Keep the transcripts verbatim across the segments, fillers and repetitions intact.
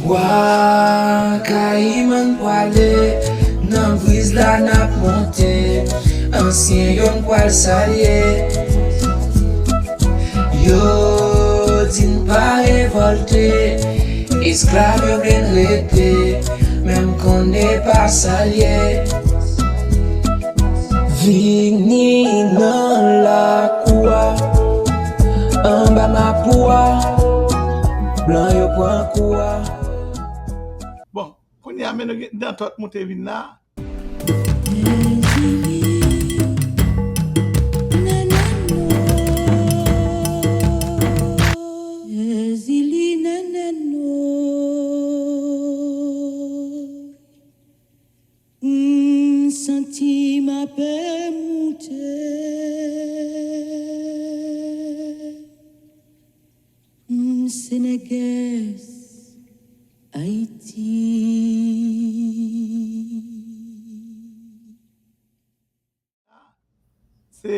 Bwa Kayiman pwale, nan briz la n ap monte. Ansyen yo m pwal salye. Yo di n pa revòlte, esklav yo vle n rete, men m konnen pa sa l ye. Vini nan lakou a, anba mapou a, blan yo pran kou a. Bon, kounye a, men nou gen Dantò t moute vin la. M santi m ap moute. M se nègès Ayiti. Se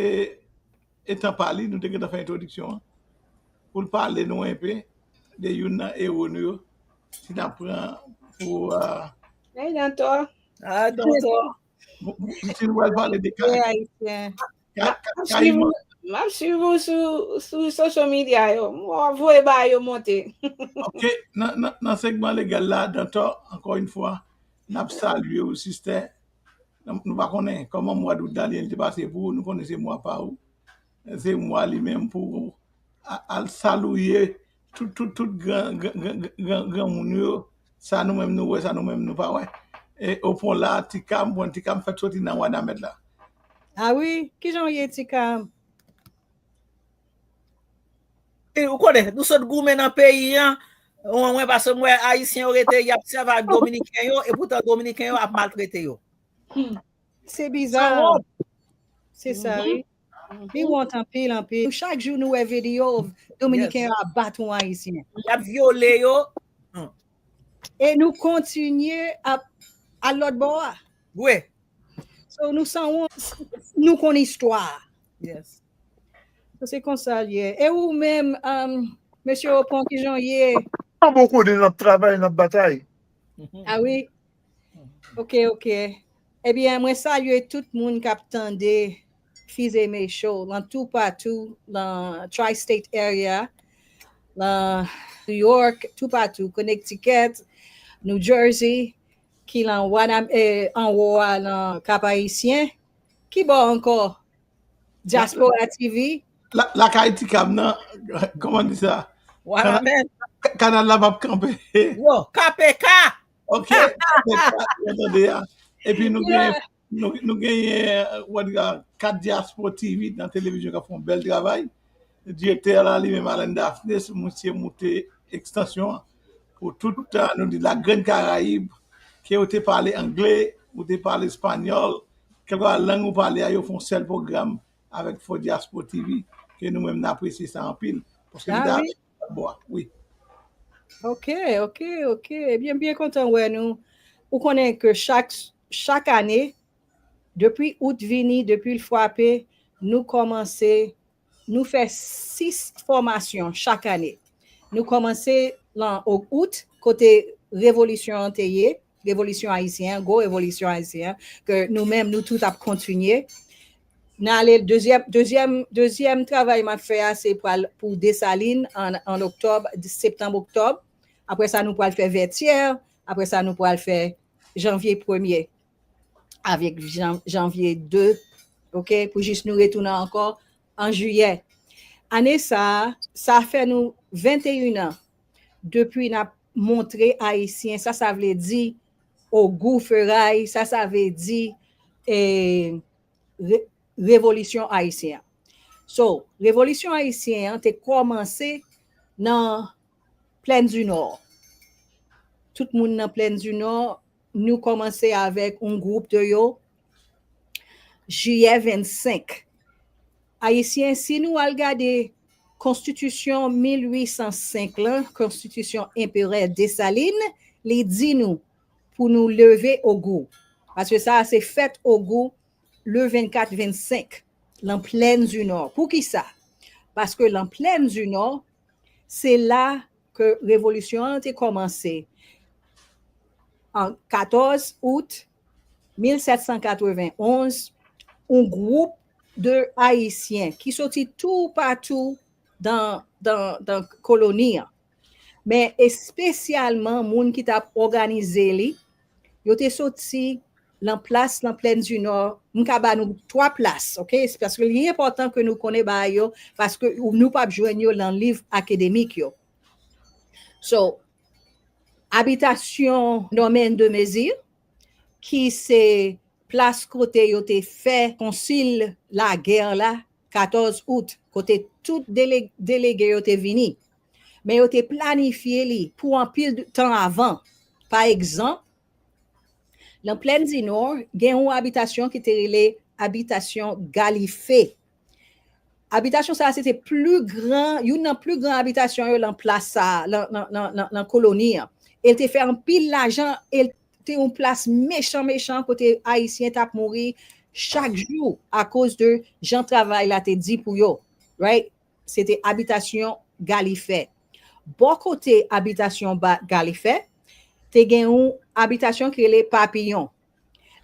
etan pa li, nou te gentan fè entwodiksyon an, pou l pale nou enpe de youn nan ewo nou yo, si n ap pran pou, ah, Hey, Dantò. Ah, Dantò. Si nou pral pale de Ka-, Ka-, Ka-, Kayiman. M ap swiv ou sou, sou social media yo. M voye ba yo monte. Ok, nan, nan, nan segman legal la, Dantò, ankò yon fwa, n ap salye w, sistè. Nou, nou pa konnen kòman mwa dout la li te pase pou ou, nou konnen se mwa pa ou. Se mwa li menm pou a-, al salouye tout, tout, tout gran, gran, gran, gran, granmoun yo. Sa nou menm nou wè, sa nou menm nou pa wè. E opon la, Ti Kam, bon, Ti Kam fèk soti nan Wanament la. Ah wi, kijan w ye, Ti Kam? E ou konnen, nou sot goumen nan peyi an, mwen, mwen, paske m wè Ayisyen yo rete, y ap sèvi ak Dominiken yo, e poutan Dominiken yo ap maltrete yo. Hmm. Se biza. Se wont. Se sa, wi. Li wont anpil, anpil. Chak jou nou wè videyo Dominiken yo ap bat yon Ayisyen. Y ap vyole yo. Hmm. E nou kontinye ap al lòt bò a. Wi. So, nou san wont, nou konn istwa a. Yes. So, se konsa l ye. E ou menm, um, mesye Opon, kijan w ye? An bon kote, n ap travay, n ap batay. Ah wi? Ok, ok. Ebyen, mwen salye tout moun k ap tande Fizeme Show lan toupatou, lan Tri-State Area, lan New York, toupatou, Connecticut, New Jersey, ki lan Wanam-, eh, anwo a, lan Kap Ayisyen. Ki bò ankò? Dyaspora T V. La, lakay Ti Kam nan, kòman di sa? Wanament. Kanal, kanal la p ap kanpe. Yo, K P K. Ok, K P K, w tande a. Epi nou gen, nou, nou genyen, eh, w a di, kat Dyaspora T V nan televizyon k ap fè yon bèl travay. Direktè la, li menm, Alain Daphnis, misye moute ekstansyon an pou tout, eh, nou di, Lagrand Karayib, ke ou te pale angle, ou te pale espanyòl, kèlkeswa lang ou pale a, yo fè yon sèl pwogram avèk Fò Dyaspora T V, ke nou menm n apresye sa anpil. Paske nou ta bò a, wi. Ok, ok, ok. Ebyen, byen kontan wè nou. Ou konnen ke chak, chak ane, depi out vini, depi l frape, nou kòmanse, nou fè sis fòmasyon chak ane. Nou kòmanse lan o-, out, kote revolisyon an te ye, revolisyon ayisyen an, gwo revolisyon ayisyen an, ke nou menm, nou tout ap kontinye. N ale dezyèm, dezyèm, dezyèm travay m ap fè a, se pral pou Desalin an, an oktòb, septanm, oktòb. Apre sa, nou pral fè Vètyè. Apre sa, nou pral fè janvye premye avèk jan-, janvye de, ok, pou jis nou retounen ankò an jiyè. Ane sa a, sa fè nou venteyen an depi n ap montre Ayisyen sa sa vle di ogou feray, sa sa vle di, eh, re-, revolisyon ayisyen an. So, revolisyon ayisyen an te kòmanse nan Plèn di Nò. Tout moun nan Plèn di Nò, nou kòmanse avèk yon gwoup de yo, jiyè vennsenk. Ayisyen, si nou al gade konstitisyon mil uit san senk lan, konstitisyon Enperè Desalin, li di nou pou nou leve ogou. Paske sa a se fèt ogou le vennkat vennsenk, lan Plèn di Nò. Poukisa? Paske lan Plèn di Nò, se la ke revolisyon an te kòmanse an katòz out mil sèt san katrevenn onz, yon gwoup de Ayisyen ki soti toupatou dan, dan, dan koloni an. Men espesyalman moun ki t ap òganize li, yo te soti lan plas lan Plèn di Nò. M ka ba nou twa plas, oke? Paske li enpòtan ke nou konnen bagay yo, paske nou p ap jwenn yo lan liv akademik yo. So, abitasyon Norman de Mezire, ki se plas kote yo te fè konsil lagè la, katòz out, kote tout dele-, delege yo te vini. Men yo te planifye li pou anpil tan avan. Pa egzanp, lan Plèn di Nò, gen yon abitasyon ki te rele abitasyon Galife. Abitasyon sa a, se te pli gran, youn nan pli gran abitasyon yo lan plas sa a, lan, lan, lan, lan, lan koloni an. E l te fè anpil lajan, e l te yon plas mechan, mechan, kote Ayisyen t ap mouri chak jou akoz de jan travay la te di pou yo. Right? Se te abitasyon Galife. Bò kote abitasyon ba-, Galife, te gen yon abitasyon ki rele Papiyon.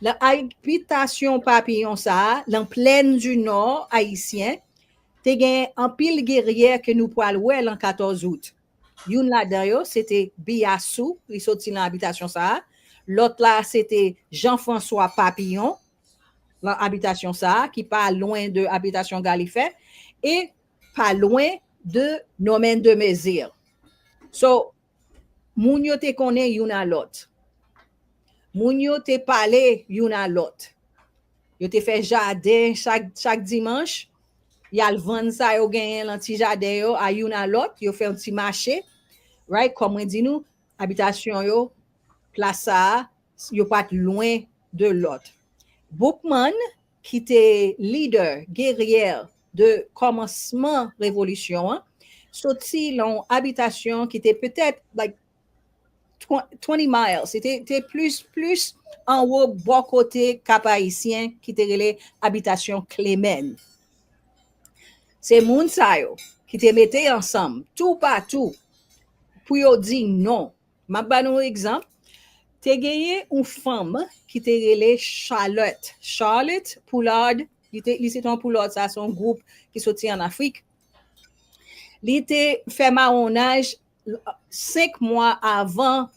Lan abitasyon Papiyon sa a, lan Plèn di Nò ayisyen, te gen anpil geryè ke nou pral wè lan katòz out. Youn ladan yo, se te Biassou, li soti lan abitasyon sa a. Lòt la, se te Jean-François Papillon, lan abitasyon sa a, ki pa lwen de abitasyon Galife, e pa lwen de Norman de Mezire. So, moun yo te konnen youn a lòt. Moun yo te pale youn a lòt. Yo te fè jaden chak, chak dimanch. Y al vann sa yo genyen lan ti jaden yo a youn a lòt. Yo fè yon ti mache. Right? Kòm mwen di nou, abitasyon yo, plas sa a, yo pa t lwen de lòt. Boukman, ki te lidè, geryè de kòmansman revolisyon an, soti lan yon abitasyon ki te petèt, like, twen-, twenty miles. Se te, te plis, plis anwo bò kote Kap Ayisyen ki te rele abitasyon Klemèn. Se moun sa yo ki te mete ansanm toupatou pou yo di non. M ap ba nou yon egzanp. Te genyen yon fanm ki te rele Charlotte. Charlotte Poulard, li te, li se te yon Poulard, sa se yon gwoup ki soti ann Afrik. Li te fè mawonaj senk mwa avan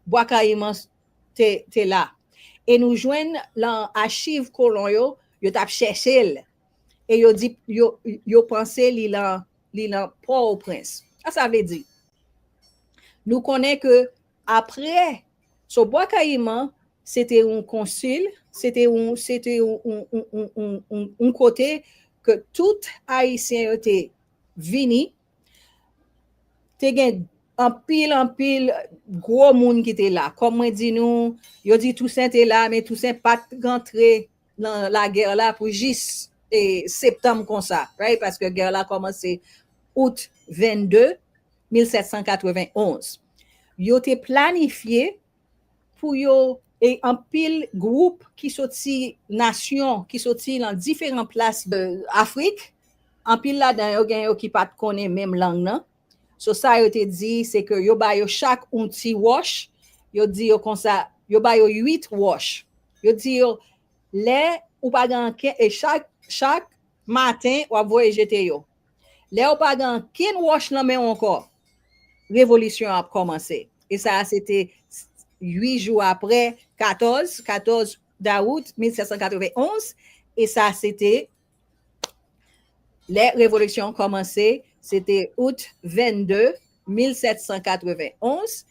Bwa Kayiman te, te la. E nou jwenn lan achiv kolon yo, yo t ap chèche l. E yo di, yo, yo panse li lan, li lan Pòtoprens. Sa sa vle di? Nou konnen ke apre, so Bwa Kayiman, se te yon konsil, se te yon, se te yon, yon, yon, yon, yon, yon, yon kote ke tout Ayisyen yo te vini, te gen anpil, anpil gwo moun ki te la. Kòm mwen di nou, yo di Tousen te la, men Tousen pa t rantre nan lagè la pou jis, e, septanm konsa, right? Paske gè la kòmanse out vennde, mil sèt san katrevenn onz. Yo te planifye pou yo, e anpil gwoup ki soti nasyon, ki soti nan diferan plas de Afrik, anpil ladan yo gen yo ki pa t konnen menm lang nan. So sa yo te di, se ke yo ba yo chak yon ti wòch, yo di yo konsa, yo ba yo uit wòch. Yo di yo, lè ou pa gen anken, e chak, chak maten, w ap voye jete yo. Lè ou pa gen ankenn wòch nan men w ankò, revolisyon an ap kòmanse. E sa a, se te uit jou apre, katòz, katòz dawout mil sèt san katrevenn onz, e sa a, se te lè revolisyon an kòmanse, se te out vennde mil sèt san katrevenn onz.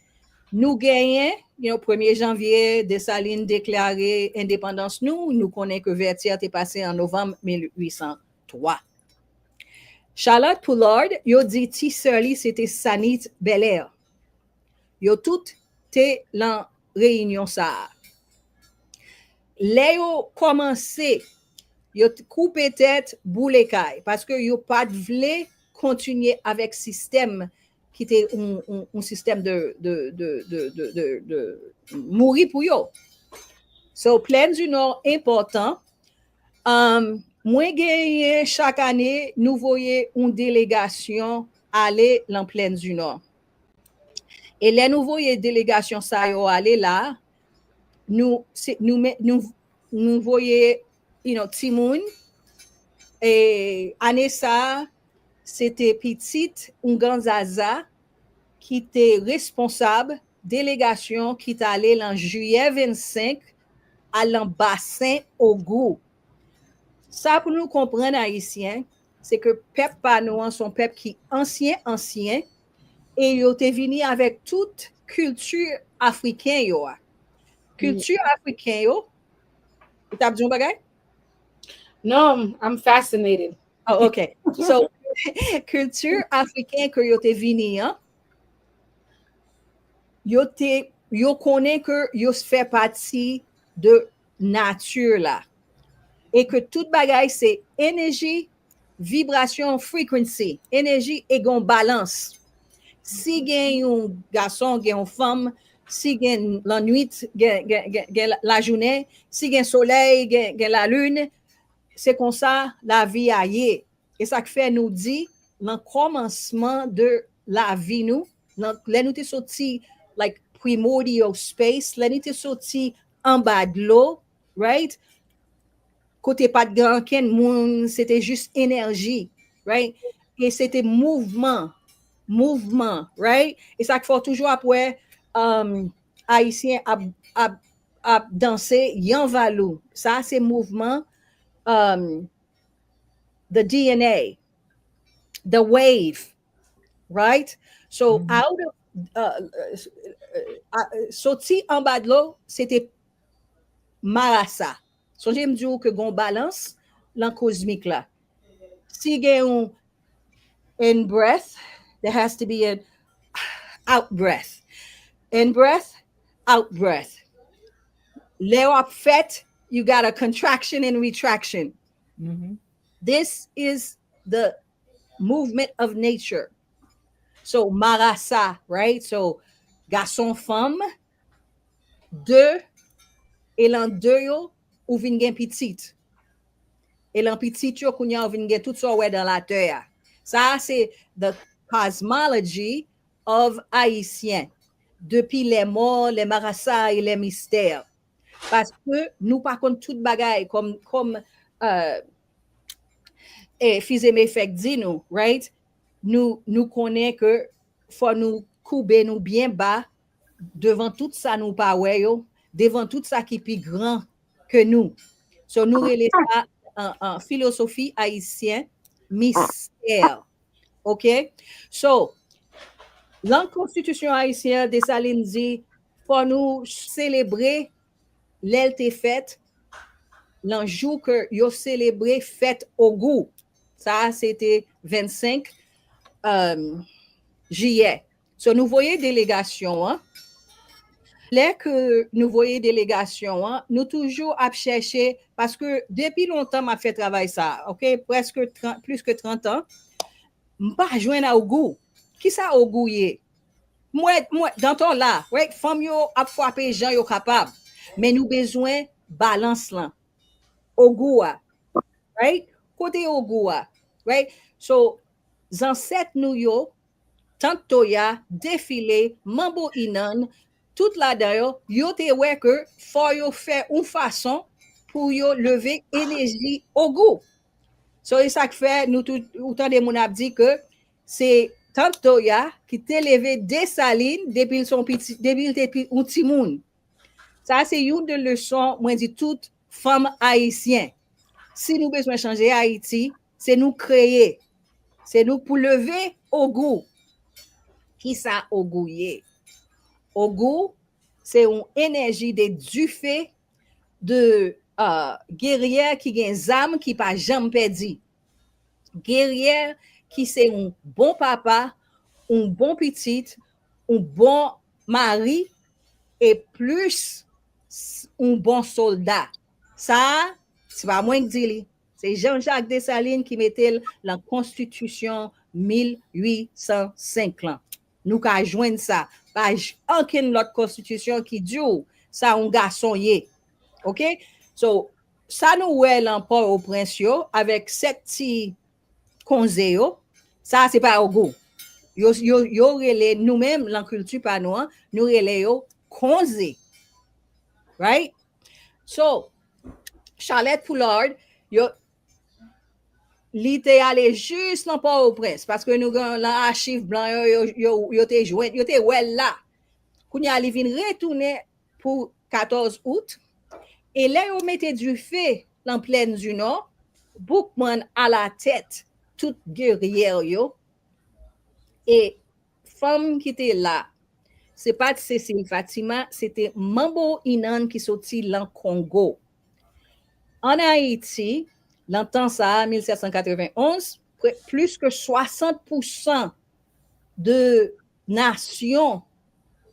Nou genyen, you know, premye janvye, Desalin deklare endepandans nou. Nou konnen ke Vètyè te pase an novanm mil uit san twa. Charlotte Poulard, yo di ti sè li se te Sanit Belair. Yo tout te lan reyinyon sa a. Lè yo kòmanse, yo t-, koupe tèt, boule kay, paske yo pa t vle kontinye avèk sistèm ki te yon, yon, yon sistèm de, de, de mouri pou yo. So, Plèn di Nò enpòtan. Um, mwen genyen chak ane, nou voye yon delegasyon ale lan Plèn di Nò. E lè nou voye delegasyon sa yo ale la, nou, se, nou, men- nou, nou voye, you know, timoun. E ane sa, se te pitit Oungan Zaza ki te responsab delegasyon ki t ale lan jiyè vennsenk al lan basen Ogou. Sa pou nou konprann, Ayisyen, se ke pèp pa nou an se yon pèp ki ansyen, ansyen, e yo te vini avèk tout kilti afriken yo a. Kilti afriken yo, ou t ap di yon bagay? No, I'm fascinated. Oh, ok. So, kilti afriken ke yo te vini an, yo te, yo konnen ke yo fè pati de nati la. E ke tout bagay se enèji, vibrasyon, frequency, enèji e gen yon balans. Si gen yon gason, gen yon fanm, si gen lannwit, gen, gen, gen, gen lajounen, si gen solèy, gen, gen lalin, se konsa lavi a ye. E sa k fè nou di, nan kòmansman de lavi nou, nan, lè nou te soti, like, primordial space, lè nou te soti anba dlo, right? Kote pa t gen ankenn moun, se te jis enèji, right? E se te mouvman, mouvman, right? E sa k fè w toujou ap wè, um, Ayisyen ap, ap, ap danse yanvalou. Sa se mouvman, um, the D N A, the wave, right? So, out of, uh, uh, uh, uh, soti anba dlo, se te marasa. Sonje m di w ke gen yon balans lan kozmik la. Si gen yon in breath, there has to be an out breath. In breath, out breath. Lè w ap fèt, you got a contraction and retraction. This is the movement of nature. So, marasa, right? So, gason, fanm, de, e lan de yo, ou vin gen pitit. E lan pitit yo, kounye a, ou vin gen tout sa w wè dan latè a. Sa a se the cosmology of Ayisyen. Depi lè mò, lè marasa e lè mistè. Paske nou pa konn tout bagay kòm, kòm, euh, e Fizeme fèk di nou, right? Nou, nou konnen ke fò nou koube nou byen ba devan tout sa nou pa wè yo, devan tout sa ki pi gran ke nou. So, nou rele sa an, an filozofi ayisyen mistè. Ok? So, lan konstitisyon ayisyen an, Desalin di, fò nou selebre lè l te fèt, lan jou ke yo selebre fèt Ogou. Sa a, se te vennsenk, um, jiyè. So, nou voye delegasyon an. Lè ke nou voye delegasyon an, nou toujou ap chèche, paske depi lontan m ap fè travay sa a, ok, prèske trant, plis ke trant an, m pa jwenn Ogou. Kisa Ogou ye? M wè, m wè, Dantò la, right? Fanm yo ap frape jan yo kapab. Men nou bezwen balans lan. Ogou a, right? Kote Ogou a, right? So, zansèt nou yo, Tant Toya, Defile, Manbo Inan, tout ladan yo, yo te wè ke fò yo fè yon fason pou yo leve enèji Ogou. So, e sa k fè nou tout, ou tande moun ap di ke se Tant Toya ki te leve Desalin depi l se yon piti, depi l te pi, yon timoun. Sa se youn de leson mwen di tout fanm ayisyen. Si nou bezwen chanje Ayiti, se nou kreye. Se nou pou leve Ogou. Kisa Ogou ye? Ogou, se yon enèji de dife, de, euh, geryè ki gen zam ki pa janm pèdi. Geryè ki se yon bon papa, yon bon pitit, yon bon mari, e plis s-, yon bon sòlda. Sa a, se pa mwen k di li. Se Jean-Jacques Dessalines ki mete l lan konstitisyon mil uit san senk lan. Nou ka jwenn sa. Pa j-, ankenn lòt konstitisyon ki di w sa yon gason ye. Ok? So, sa nou wè lan Pòtoprens yo, avèk sèt ti konze yo, sa se pa Ogou. Yo, yo, yo rele nou menm, lan kilti pa nou an, nou rele yo konze. Right? So, Charlotte Poulard, yo, li te ale jis nan Pòtoprens, paske nou gen lan achiv blan yo, yo, yo, yo te jwenn, yo te wè l la. Kounye a, li vin retounen pou katòz out. E lè yo mete dife lan Plèn di Nò, Boukman alatèt tout geryè yo. E fanm ki te la, se pa t Cécile Fatima, se te Mambo Inan ki soti lan Kongo. Ann Ayiti, lan tan sa a, mil sèt san katrevenn onz, pre- plis ke swasant pousan de nasyon,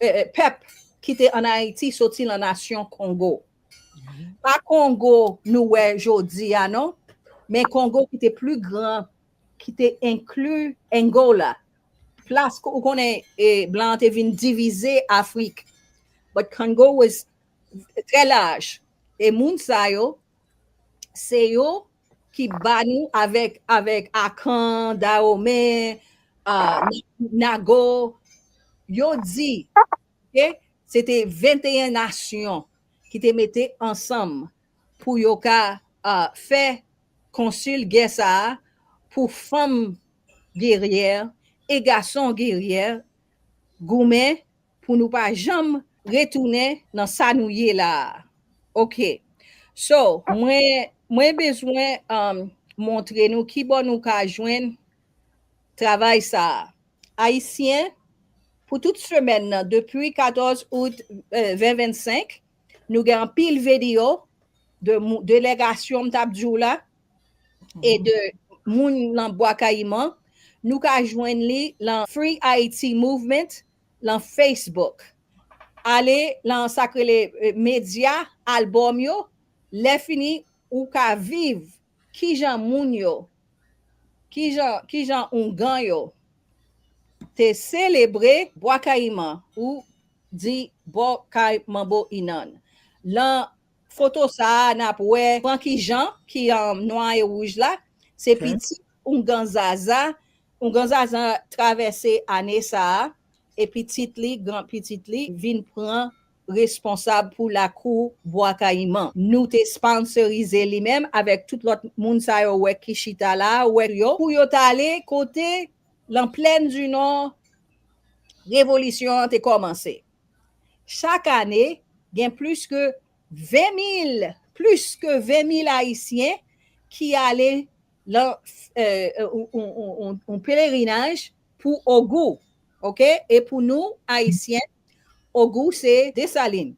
eh, eh, pèp ki te ann Ayiti soti lan nasyon Kongo. Pa Kongo nou wè jodi a, non, men Kongo ki te pli gran, ki te enkli Angola. Plas, ou konnen, eh, blan an te vin divize Afrik. But Congo was trè laj. E moun sa yo, se yo ki ba nou avèk, avèk Akan, Dawomen, ah, Nago, yo di, ok, se te venteyen nasyon ki te mete ansanm pou yo ka, ah, fè konsil gè sa a pou fanm geryè e gason geryè goumen pou nou pa janm retounen nan sa nou ye la a. Ok. So, mwen, mwen bezwen, um, montre nou kibò nou ka jwenn travay sa a. Ayisyen, pou tout semèn nan, depi katòz out, eh, ven vennsenk, nou gen anpil videyo de mou- delegasyon m t ap di w la, e de moun nan Bwa Kayiman, nou ka jwenn li lan Free Haiti Movement, lan Facebook. Ale lan sa k rele, eh, medya, albòm yo, lè fini, ou ka viv kijan moun yo, kijan, kijan oungan yo te selebre Bwa Kayiman, ou di Bò Kay Manbo Inan. Lan foto sa a, n ap wè Francky Jean, ki an nwa e wouj la, se pitit oungan Zaza. Oungan Zaza travèse ane sa a, e pitit li, gran pitit li, vin pran responsab pou lakou Bwa Kayiman. Nou te sponsorize li menm avèk tout lòt moun sa yo wè ki chita la, wè yo, pou yo t ale kote lan Plèn di Nò, revolisyon an te kòmanse. Chak ane, gen plis ke ven mil, plis ke ven mil Ayisyen ki ale lan, eh, yon, yon, yon, yon pelerinaj pou Ogou, ok? E pou nou, Ayisyen, Ogou se Desalin.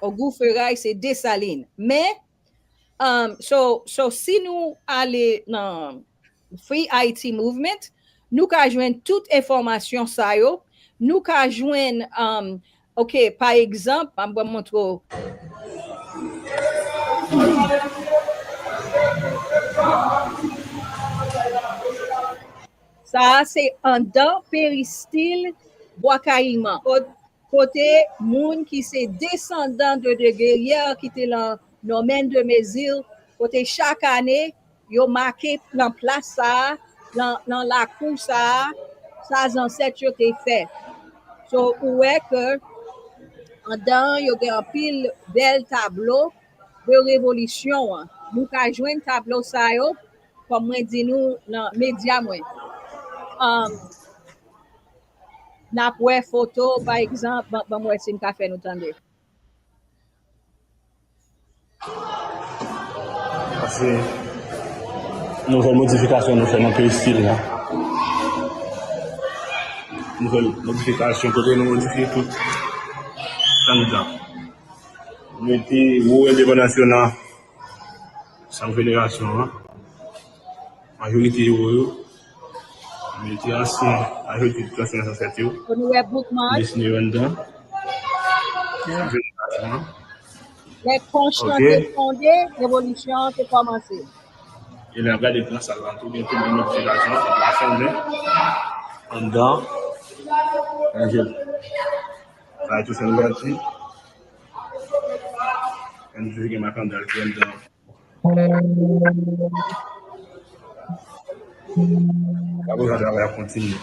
Ogou Feray se Desalin. Men, um, so, so si nou ale nan Free Haiti Movement, nou ka jwenn tout enfòmasyon sa yo. Nou ka jwenn, um, ok, pa egzanp, m ap ban montre w. Sa a se anndan peristil Bwa Kayiman. Kot- kote moun ki se desandan de, de geryè ki te lan Nòmèn de Mezil, kote chak ane yo make lan plas sa a, lan, lan lakou sa a, sa zansèt yo te fè. So, ou wè ke anndan an, yo gen anpil bèl tablo de revolisyon an. Nou ka jwenn tablo sa yo, kòm mwen di nou, nan medya mwen. Um, n ap wè foto, pa egzanp, ban, ban m wè si m ka fè nou tande. Sa se nouvèl modifikasyon nou fè nan peristil la. Nouvèl modifikasyon kote nou modifye tout anndan. Mete wo endepandans yo nan Sanm Federasyon an. Majorite wo yo, mete ansyen, majorite tout ansyen zansèt yo. Pou nou wè Boukman. Desine yo anndan. Sanm Federasyon an. Lè Konch lan te fonde, revolisyon an te kòmanse. E lè n ap gade gran sal la tou, gen tout moun modifikasyon, se plas anndan. Anndan. Sa a tou se ouvèti. N J gen makandal ki anndan. Apre sa, travay ap kontinye.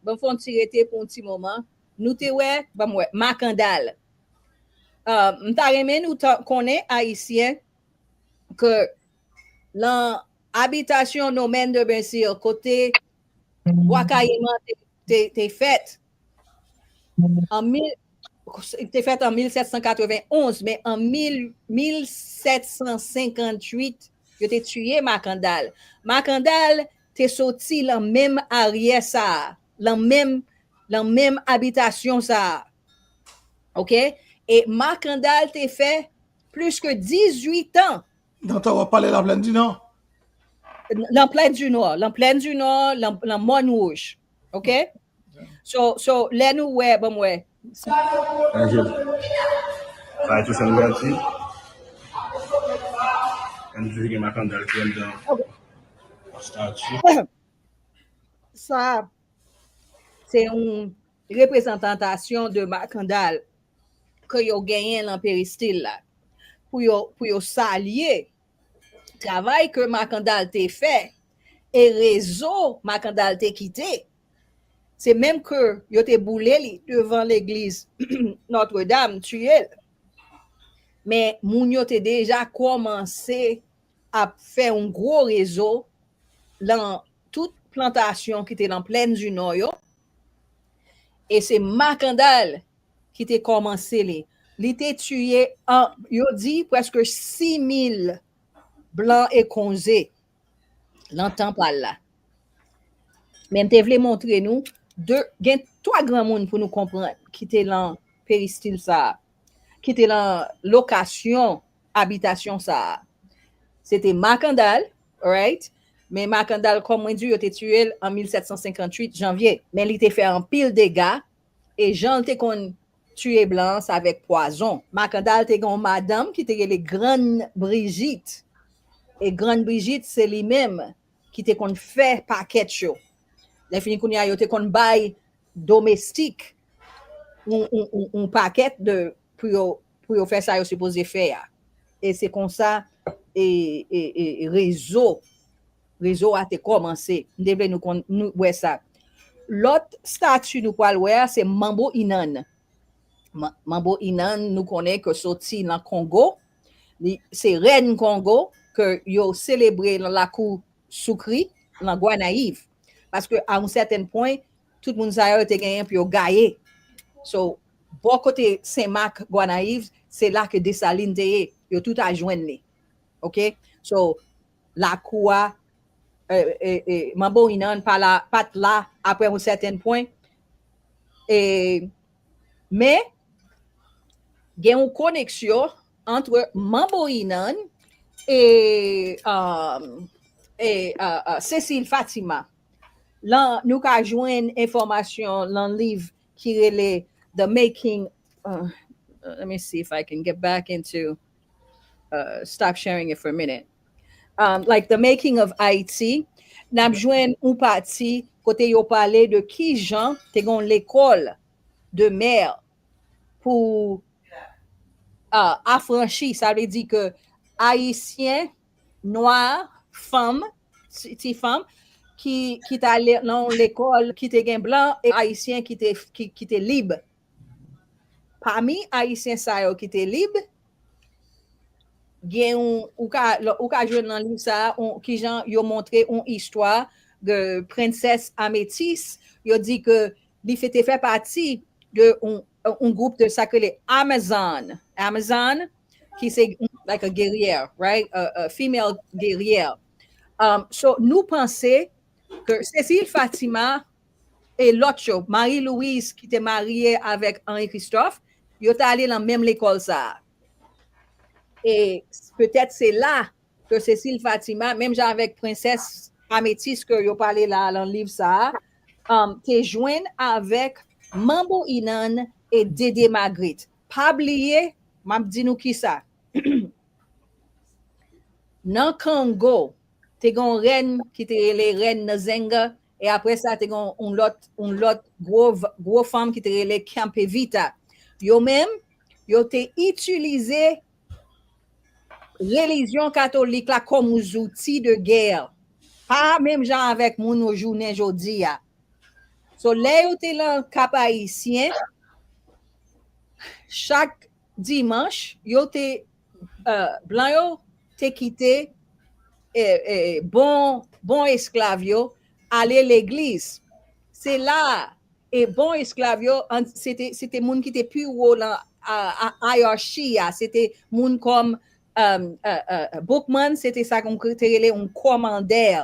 Bon, fò n ti rete pou yon ti moman. Nou te wè, ban m wè, Makandal. Uh, m ta renmen nou ta, konnen, Ayisyen, ke lan abitasyon Nomèn de Bensir, kote Bwa Kayiman te, te, te fèt, an mil, te fèt an mil sèt san katrevenn onz, men an mil, mil sèt san senkantuit, yo te tiye Makandal. Makandal te soti lan menm aryè sa a, lan menm, lan menm abitasyon sa a. Oke? E Makandal te fè plis ke dizuit an. Nan tan w ap pale Laplèn di Nò? Lan Plèn di Nò, lan Plèn di Nò, lan, lan Mòn Wouj. Oke? So, so, lè nou wè, ban m wè. Anjel. Sa e tou sèl ouvèti. Ann di gen Makandal ki anndan stati. Sa, se yon reprezantasyon de Makandal ke yo genyen lan peristil la. Pou yo, pou yo salye travay ke Makandal te fè e rezo Makandal te kite. Se menm ke yo te boule li devan legliz Notre Dame, tiye l. Men moun yo te deja kòmanse ap fè yon gwo rezo lan tout plantasyon ki te lan Plèn di Nò yo. E se Makandal ki te kòmanse li. Li te tiye, an, yo di, prèske sis mil blan e konze lan tan pa l la. Men m te vle montre nou de, gen twa granmoun pou nou konprann ki te lan peristil sa a, ki te lan lokasyon abitasyon sa a. Se te Makandal, right? Men Makandal, kòm mwen di, yo te tiye l an mil sèt san senkantuit, janvye. Men li te fè anpil dega, e jan l te konn tiye blan an, se avèk pwazon. Makandal te gen yon madanm ki te rele Grann Brijit. E Grann Brijit, se li menm ki te konn fè pakèt yo. Lè fini kounye a, yo te konn bay domestik yon, yon, yon, yon pakèt de, pou yo, pou yo fè sa yo sipoze fè a. E se konsa, e, e, e, e rezo, rezo a te kòmanse. M te vle nou konn, nou wè sa. Lòt stati nou pral wè a, se Manbo Inan. Ma-, Manbo Inan, nou konnen ke soti nan Kongo. Li, se rèn Kongo ke yo selebre nan lakou Soukri, nan Gwanayiv. Paske a yon sèten pwen, tout moun sa yo te genyen pou yo gaye. So, bò kote Senmak, Gwanayiv, se la ke Desalin te ye. Yo tout al jwenn li. Oke? So, lakou a, e, e, e, Manbo Inan pa la, pa t la apre yon sèten pwen. E, men, gen yon koneksyon ant Manbo Inan e, um, e, uh, uh, Cécile Fatima. Lan, nou ka jwenn enfòmasyon lan liv ki rele The Making, uh, let me see if I can get back into, uh, stop sharing it for a minute. Um, like The Making of Haiti, n ap jwenn yon pati kote yo pale de kijan te gen yon lekòl de mè pou, uh, afranchi, sa vle di ke Ayisyen, nwa, fanm, ti, ti fanm, ki, ki t ale nan yon lekòl ki te gen blan e Ayisyen ki te, ki, ki te lib. Pami Ayisyen sa yo ki te lib, gen yon, ou ka, ou ka jwenn nan liv sa a, yon, kijan yo montre yon istwa de Prensès Ametis. Yo di ke li fè, te fè pati de yon, yon gwoup de sa k rele Amazon. Amazon, ki se, like, a guerrière, right? A, a female guerrière. Um, so, nou panse ke Cécile Fatima e lòt yo, Marie Louise ki te marye avèk Henri Christophe, yo t ale nan menm lekòl sa a. E petèt se la ke Cécile Fatima, menm jan avèk Prensès Ametis ke yo pale la a lan liv sa a, um, te jwenn avèk Manbo Inan e Dede Magrit. Pa bliye, m ap di nou kisa. Nan Kongo, te gen yon rèn ki te rele rèn Nzenga, e apre sa, te gen yon lòt, yon lòt gwo, gwo fanm ki te rele Kyampevita. Yo menm, yo te itilize relijyon katolik la kòm yon zouti de gè. Pa menm jan avèk moun yo jounen jodi a. So, lè yo te lan Kap Ayisyen, chak dimanch, yo te, euh, blan yo te kite, eh, eh, bon, bon esklav yo ale legliz. Se la, e bon esklav yo, an, se te, se te moun ki te pi wo lan, a, a, ayarchi a. Se te moun kòm, um, uh, uh, Boukman, se te sa kon te rele yon kòmandè.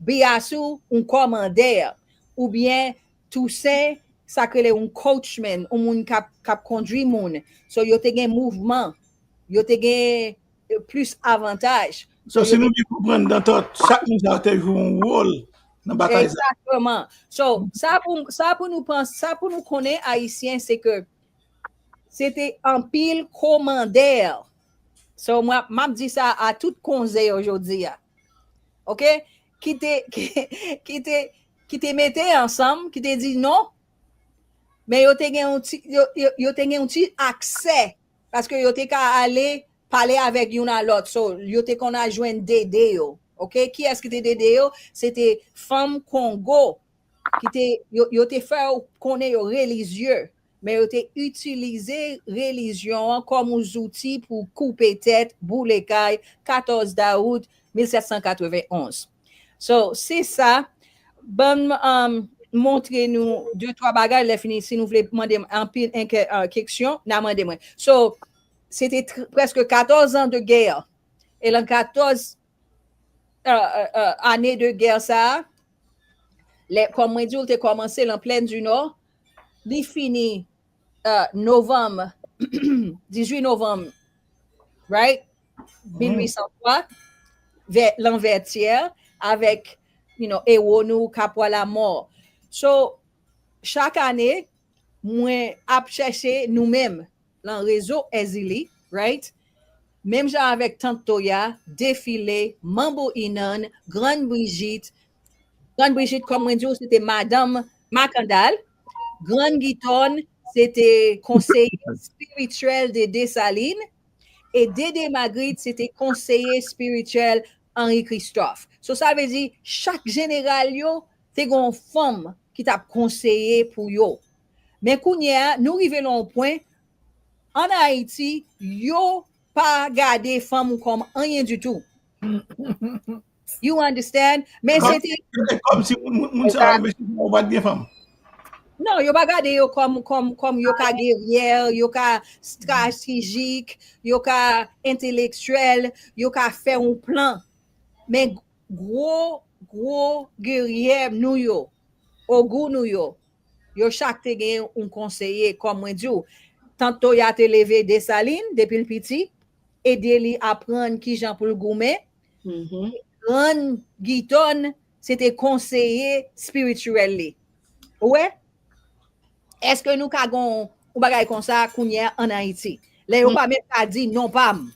Biassou, yon kòmandè. Oubyen Toussaint, sa k rele yon coachman, yon moun k ap, k ap kondwi moun. So, yo te gen mouvman, yo te gen, eh, plis avantaj. So, si nou byen konprann, Dantor, chak moun sa yo te jwe yon wòl nan batay sa. Exactement. So, sa pou, sa pou nou panse, sa pou nou konnen, Ayisyen, se ke se te anpil kòmandè. So, mwen, m ap di sa a tout konze yo jodi a. OK? Ki te, ki, ki te, ki te mete ansanm, ki te di non, men yo te gen yon ti, yo, yo, yo te gen yon ti aksè, paske yo te ka ale pale avèk youn a lòt. So, yo te konn al jwenn dede yo. OK? Kiyès ki te dede yo? Se te fanm Kongo ki te, yo, yo te fè yo konnen yo relijye, men yo te itilize relijyon an kòm yon zouti pou koupe tèt, boule kay, katòz dawout mil sèt san katrevenn onz. So, se sa. Ban m, um, montre nou de twa bagay. Lè fini, si nou vle mande m anpil enke-, uh, keksyon, n a mande mwen. So, se te tr-, prèske katòz an de gè. E lan katòz, uh, uh, uh, ane de gè sa a, lè, kòm mwen di w, te kòmanse lan Plaine du Nord, li fini, uh, novanm, dizuit novanm, right? Mil uit san twa, vè, lan Vètyè, avèk, you know, ewo nou, Capois la Mort. So, chak ane, mwen ap chèche nou menm, lan rezo Èzili, right? Menm jan avèk Tant Toya, Defile, Manbo Inan, Grann Brijit. Grann Brijit, kòm mwen di w, se te madanm Makandal. Grann Gitòn, se te konseye espirityèl de Desalin. E Dede Magrit, se te konseye espirityèl Henri Christophe. So, sa vle di, chak jeneral yo, te gen yon fanm ki t ap konseye pou yo. Men kounye a, nou rive lan yon pwen, ann Ayiti, yo pa gade fanm kòm anyen ditou. You understand? Men se te... E kòmsi moun, moun, moun sa yo, mesye, yo pa t gen fanm. Non, yo pa gade yo kòm, kòm, kòm yo ka geryè, yo ka estratejik, yo ka entelektyèl, yo ka fè yon plan. Men gwo, gwo geryè nou yo, ogou nou yo, yo chak te gen yon konseye, kòm mwen di w. Tant Toya te leve Desalin depi l piti, ede li aprann kijan pou l goumen. Grann Gitòn, se te konseye espirityèl li. Ou wè? Èske nou ka gen yon bagay konsa kounye a ann Ayiti? Lè yo pa menm ka di non pa m.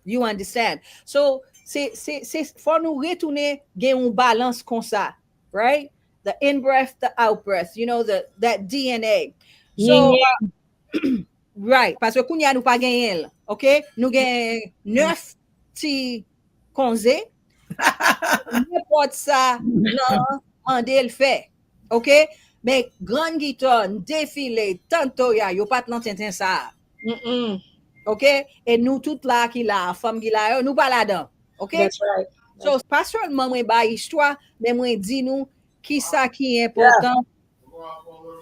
You understand? So, se, se, se, fò nou retounen gen yon balans konsa, right? The in-breath, the out-breath, you know, the, that D N A. So, right, paske kounye a nou pa genyen l, OK? Nou gen nèf ti konze, nenpòt sa blan an mande l fè, OK? Men Grann Gitòn, Defile, Tant Toya, yo pa t lan tenten sa a. OK? E nou tout la ki la a, fanm ki la yo, nou pa ladan. OK? So, pa sèlman mwen bay istwa, men mwen di nou kisa ki enpòtan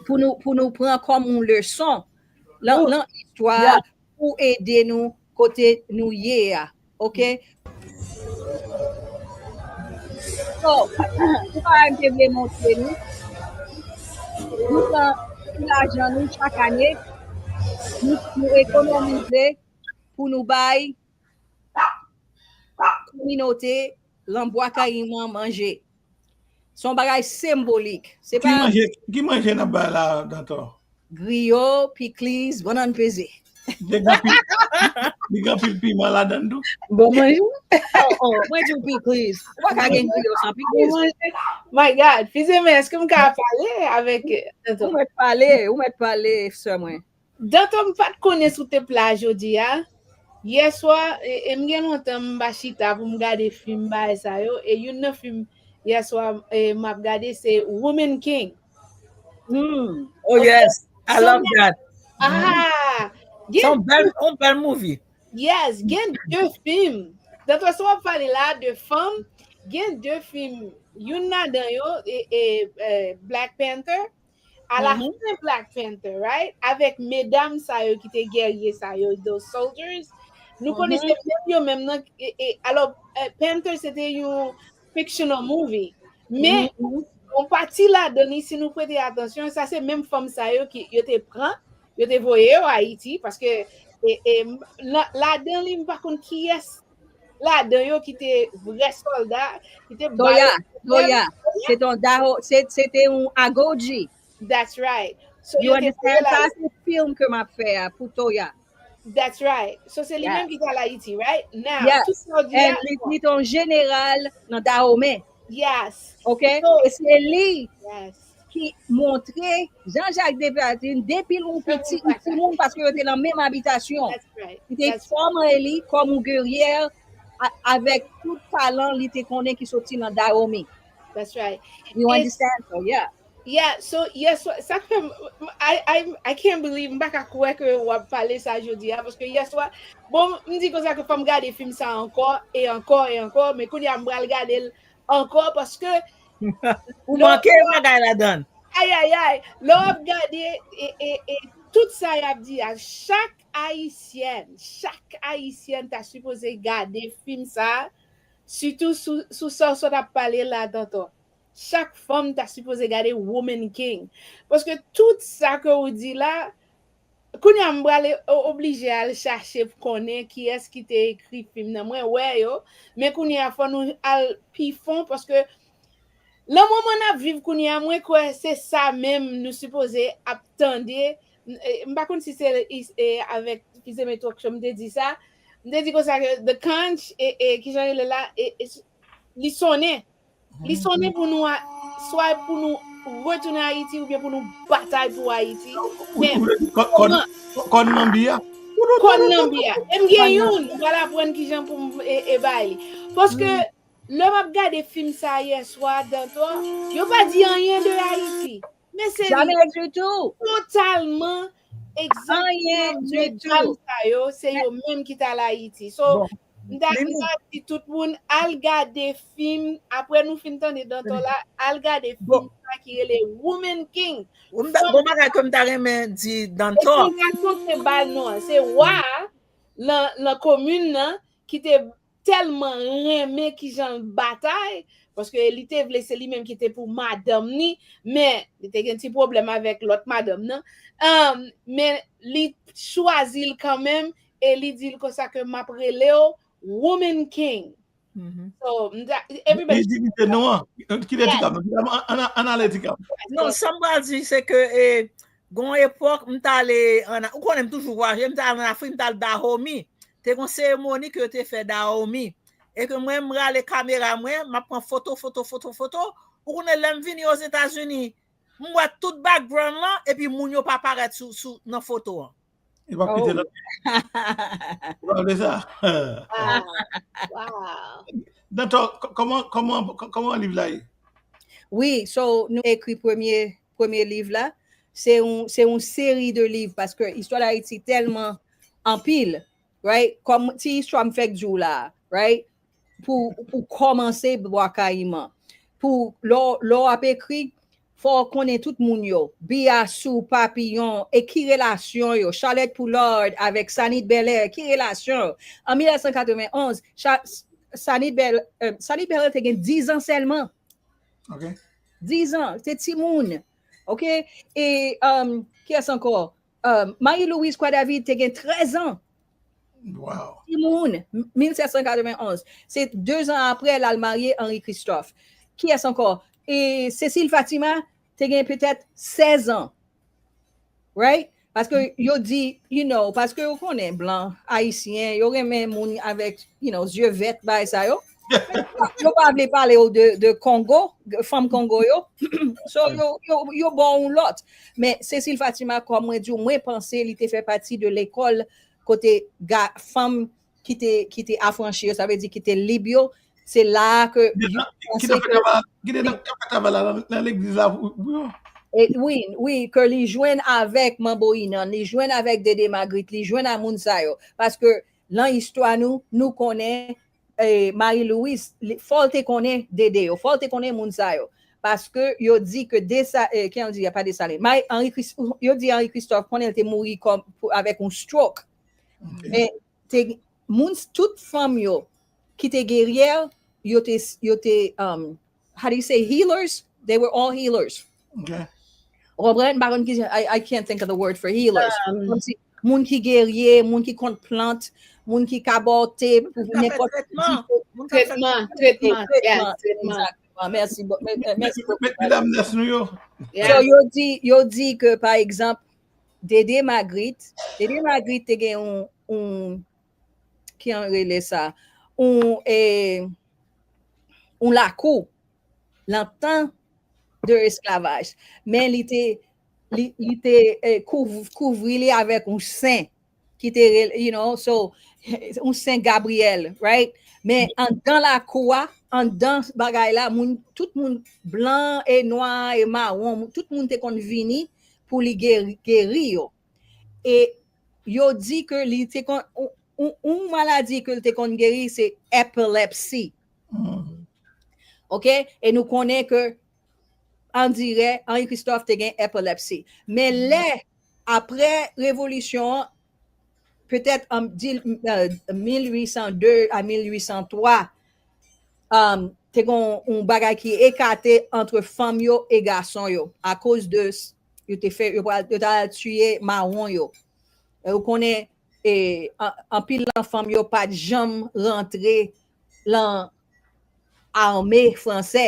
pou nou, pou nou pran kòm yon leson lan, lan istwa a pou ede nou kote nou ye a. OK? So, pou bagay m te vle montre nou, nou pran ti lajan nou chak ane, nou, nou ekonomize pou nou bay kominote lan Bwa Kayiman manje. Se yon bagay senbolik. Se pa... Ki manje, ki manje n ap bay la, Dantor? Griyo, pikliz, bannann peze. Li gen anpil, li gen anpil piman ladan l tou. Bon manje. Oh, oh, mwen di w pikliz. Ou pa ka gen griyo san pikliz. Bon manje. My God, Fizeme, èske m ka pale avèk Dantor? Ou mèt pale, ou mèt pale, sè mwen. Dantor, m pa t konnen si w te pla jodi a. Yèswa, e, e m gen lontan m pa chita pou m gade fim bagay sa yo. E youn nan fim Yèswa, eh, m ap gade, se Woman King. Mm. Oh yes, I love that. Ah, Se yon bèl, yon bèl movie. Yes, gen de fim. Dantò, si w ap pale la de fanm, gen de fim. Youn ladan yo, e, e, e, Black Panther. A la fen Black Panther, right? Avèk medam sa yo ki te gèrye sa yo, those soldiers. Nou konnen se menm yo menm nan. E, e, alò, eh, Panther se te yon fictional movie. Men, yon pati ladan li, si nou prete atansyon, sa se menm fanm sa yo ki yo te pran, yo te voye yo Ayiti, paske e, e, la- ladan li, m pa konn kiyès ladan yo ki te vrè sòlda, ki te Toya, Toya, se te yon daho, se se te yon agoji. That's right. So, You yo te voye understand? la- Sa se film ke m ap fè a pou Toya. That's right. So, se li Yeah. menm ki t al Ayiti, right? Now, Yes. tout sa w di And a, li li te yon jeneral nan Dahomey. Yes. Ok? So- E se li Yes. ki montre Jean-Jacques Desjardins depi l yon piti, yon timoun, paske yo te nan menm abitasyon. That's right. Li te That's fòme li kòm yon geryè a- avèk tout talan li te konnen ki soti nan Dahomey. That's right. You E- understand? So, yeah. Yeah, so, yes, sa k fè m, I, I, I can't believe, m pa ka kwè ke w ap pale sa jodi a, paske yèswa, bon, m di konsa ke fò m gade fim sa ankò, e ankò, e ankò, men kounye a m pral gade l ankò, paske Ou manke bagay ladan. Ay, ay, ay, lè w ap gade, e, e, e, tout sa y ap di a, chak Ayisyèn, chak Ayisyèn ta sipoze gade fim sa, sitou sou, sou sa w sot ap pale la, Dantò. Chak fanm ta sipoze gade Woman King. Paske tout sa ke ou di la, kounye a m prale o- oblije al chache pou konnen kiyès ki te ekri fim nan. Mwen wè yo, men kounye a fò nou al pi fon, paske nan moman n ap viv kounye a, mwen kwè se sa menm nou sipoze ap tande. M- e, m pa konn si se is- e, avèk Fizeme Talk Show m te di sa. M te di konsa ke The Conch, e, e, kijan rele la, e, e, li sonnen. Li sonnen pou nou, a- swa pou nou retounen Ayiti oubyen pou nou batay pou Ayiti. Men, Kòn nan bi a. Kòn nan bi a. E m gen youn, m pral aprann kijan pou m e, e bay li. Paske lè m ap gade fim sa yè swa, Dantò, yo pa di anyen de Ayiti. Men se Jamais du tout. Totalman egzakteman Anyen du medam tout. Sa yo, se yo menm ki t al Ayiti. So, Bon. m ta m ta di tout moun, al gade fim, apre nou fin tande Dantò la, al gade fim Bon. Sa ki rele Woman King. Ou m ta- Bon bagay ke m ta renmen di E Dantò. se gason ki te ba l non an, se wa a lan, lan komin nan ki te tèlman renmen kijan l batay, paske li te vle se li menm ki te pou madanm ni, men li te gen ti pwoblèm avèk lòt madanm nan. Um, men li chwazi l kanmenm e li di l konsa ke m ap rele w Woman King. So, m ta- everybody Li di li te non an. Kite ti kab, an ale ti kab. Non, sa m pral di, se ke e, gon epòk, m t ale ann, ou konnen m toujou vwayaje, m t ale ann Afrik, m t al Dahomey. Te gon seremoni ke yo te fè Dahomey. E ke mwen, m rale kamera mwen, m ap pran foto, foto, foto, foto. Ou konnen lè m vini Ozetazini, m wè tout background lan, epi moun yo pa parèt sou, sou, nan foto an. E pa pite nan. Ou pa vle sa. Wow. Wow. Dantò, kòman, kòman, kòman liv la ye? Wi, so nou ekri premye, premye liv la. Se yon, se yon seri de liv paske istwa Dayiti tèlman anpil, right? Kòm ti istwa m fèk di w la, right? Pou, pou kòmanse Bwa Kayiman. Pou lè w, lè w ap ekri, fò w konnen tout moun yo. Biassou, Papillon, e ki relasyon yo? Charlotte Poulard avèk Sanit Belair, ki relasyon yo? An mil nèf san katrevenn onz, Cha- Sanit Bel, euh, Sanit Belair te gen diz an sèlman. Ok. Diz an, se timoun. Ok? E um, kiyès ankò? Um, Marie-Louise Croix-David te gen trèz an. Wow. Timoun, mil sèt san katrevenn onz. Se de zan apre l al marye Henri Christophe. Kiyès ankò? E Cécile Fatima te gen petèt sèz an. Right? Paske yo di, you know, paske yo konnen blan, ayisyen, yo renmen moun avèk, you know, zye vèt, bagay sa yo. Yo pa vle pale w de, de Kongo, de fanm Kongo yo. So, yo, yo, yo ba w yon lòt. Men Cécile Fatima, kòm mwen di w, mwen panse li te fè pati de lekòl kote ga, fanm ki te, ki te afranchi yo, sa vle di ki te lib yo, Se la ke yo panse ke... Ki te fè travay la nan legliz la pou yo? Wi, wi, ke li jwenn avèk Manbo Inan, li jwenn avèk Dede Magrit, li jwenn a moun sa yo. Paske nan istwa nou, nou konnen Marie Louise, fò l te konnen Dede yo, fò l te konnen moun sa yo. Paske yo di ke Desa, eh, ki an di, pa Desalin, yo di Henri Christophe konnen l te mouri avèk yon stroke. Men te, moun, tout fanm yo ki te geryè, yo te, yo te, um, how do you say, healers? They were all healers. Ou konprann? M pa konn ki, I, I can't think of the word for healers. Kòmsi moun ki gerye, moun ki konn plant, moun ki ka bòte pou nenpòt tretman, tretman, tretman. Exactement. Mèsi. Medam nès nou yo. So, yo di, yo di ke, pa egzanp, Dede Magrit, Dede Magrit te gen yon, yon, ki an rele sa, yon, eh, yon lakou nan tan de esklavaj. Men li te, li, li te, eh, kouvri li avèk yon sen ki te, you know, so, yon sen Gabriyèl, right? Men anndan lakou a, anndan bagay la, moun, tout moun blan e nwa e mawon, tout moun te konn vini pou li geri, geri yo. E yo di ke li te konn, yon, yon maladi ke l te konn geri, se epilepsy. Ok? E nou konnen ke, andirè, Henri Christophe te gen epilepsy. Men lè, apre revolisyon an, petèt an mil uit san de a mil uit san twa, te gen yon bagay ki ekate ant fanm yo e gason yo, akoz de, yo te fè, yo pral, yo ta al tiye mawon yo. Ou konnen, anpil nan fanm yo pa t janm rantre lan ame fransè.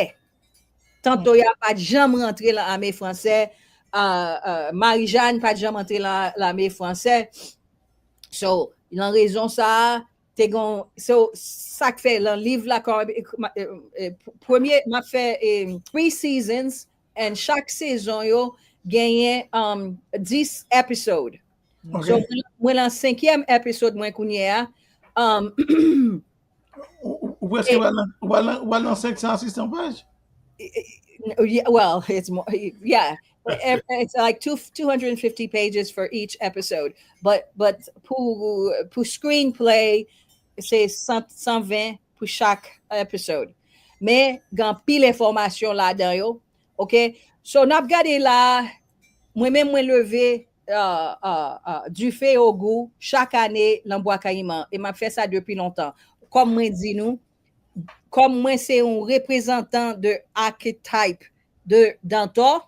Tantoya pa t janm rantre lan ame fransè. Marijàn pa t janm rantre lan ame fransè. So, lan rezon sa a, te gon, so, sa k fè lan liv la, premye, m ap fè three seasons, and chak sezon yo genyen dis episode. So, mwen, mwen lan senkyèm episode mwen kounye a. Ou prèske pral lan senk san asistan paj? Well, it's more, yeah. It's like two, two hundred fifty pages for each episode. But, but pou, pou screenplay, se san, san ven pou chak episode. Men, gen anpil enfòmasyon ladan yo. Ok? So, n ap gade la, mwen menm mwen leve dife Ogou chak ane lan Bwa Kayiman. E m ap fè sa depi lontan. Kòm mwen di nou, kòm mwen se yon reprezantan de archetype de Dantò,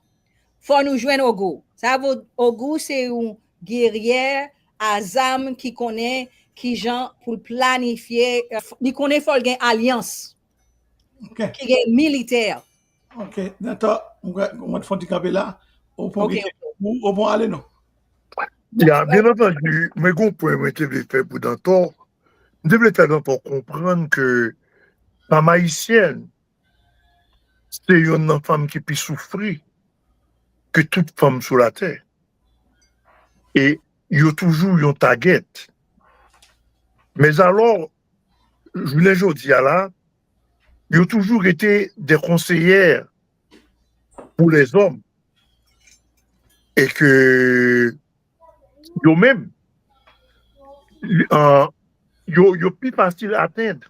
fò nou jwenn Ogou. Sa vle Ogou se yon geryè a zam ki konnen kijan pou l planifye, li konnen fò l gen alyans, ki gen militè. Ok, Dantò, mwen fè yon ti kanpe la. Ou pran ale non. Ya, byen antandi, mwen gen yon pwen mwen te vle fè pou Dantò. Mwen te vle fè Dantò konprann ke fanm ayisyèn se yonn nan fanm ki pi soufri ke tout fanm sou latè. E yo toujou yon tagèt. Men alò, jounen jodi a la, yo toujou rete de konseyè pou lèzòm. E ke yo menm, yo, yo pi fasil atenn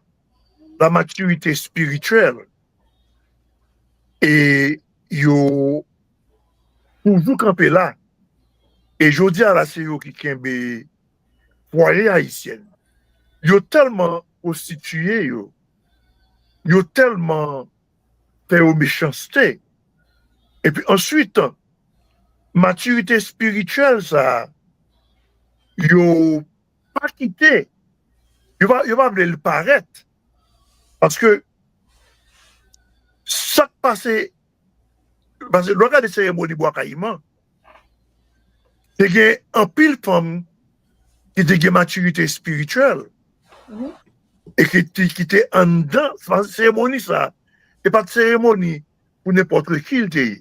la matirite espirityèl. E yo toujou kanpe la. E jodi a la, se yo ki kenbe fwaye ayisyèn. Yo tèlman pwostitiye yo, yo tèlman fè yo mechanste. Epi answit, matirite espirityèl sa a, yo pa kite, yo pa, yo pa vle l parèt. Paske sa k pase, paske lè w gade seremoni Bwa Kayiman, te gen anpil fanm ki te gen matirite espirityèl e ki te, ki te anndan seremoni sa. E pa t seremoni pou nenpòt ki l te ye.